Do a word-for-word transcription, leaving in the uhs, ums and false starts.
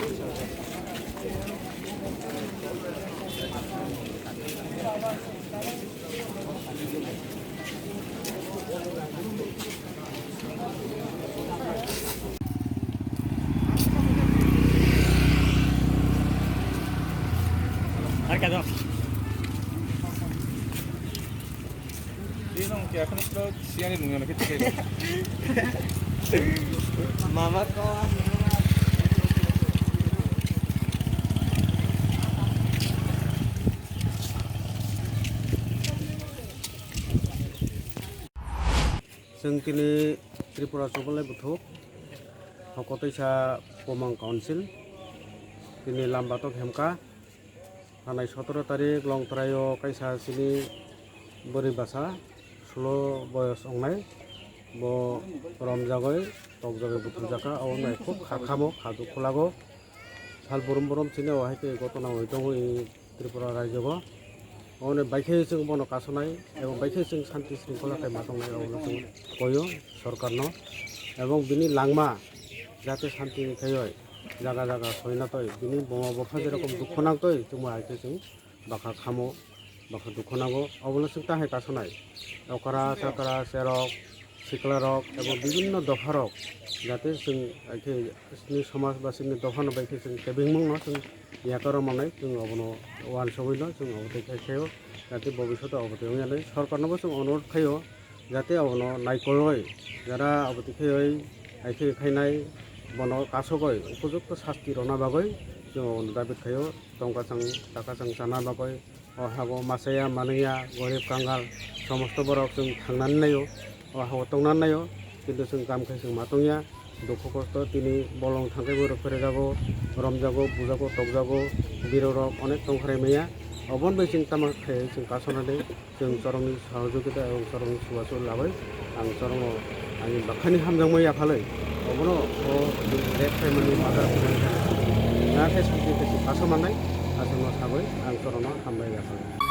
Ar kado. Di nong kaya kan to siya ni nung na kita kaya. Mama ko. Chwng tini Tripura Chubalai Buthuk, Hokotoisa Komang Council, tini lamba tok hemka, thanai sotoro tarik Longtraio kaisa chini bwrwi bwsa, sulo boyos wngnai, bo romjagwi, tokjagwi buthumjakha, abo wngkha khub kha khamo, kha dukhu lago. Sal borom borom chini o hai khe gotona oi tongo i Tripura rajyo o. Oboni baikhe chwng bono kasonai, ebo baikhe chwng santi sringkhola khe ma tongnai, obono chwng koio sorkarno. Ebong bini langma jate santi khaioi jaga jaga soina toi, bini buma bupha jerokom dukhu nang toi, chwngbo hai khe chwng bwkha khamo, bwkha dukhu nango, obono chwng ta hai kasonai. Okra, chakra, cherok, siklarok ebo bibinno dopharok jate chwng hai khe chini somaj ba chini dophano bai khe chwng kebengmungno chwng yakarwi manai, chwng obono uansugwino chwng obo twi khai khaio, jate bobishoto obo twi wngya nai. Sorkarnobo chwng onurodh khaio, jate obono naikolwi jara obo twi khaiwi hai khe khainai, bono kasugwi upojukto sasti rwna bagwi chwng obono dabi khaio, tongkachang chakachang chana bagwi. O hago masaya manaya, gorib kangal, somosto borok chwng thangnani naio, o hago tongnani naio, kintu chwng kam khai chwng ma tongya, dukhu kosto tini bolong thangkhai borok phrejago, romjago, bujago, tokjago, birorok onek tongkharai maya, oboni bai chwng tamo khai chwng kasonani, chwng chorokni sahojogita ebong chorokni chubachu labai. Ang chwrwngo ani bwkhani hamjakma yaphalwi, obono o rek khlaimani mada khlaimani na khe santi khe se kaso mannai, aswkno sagwi ang chwrwngno hambai yaphalwi.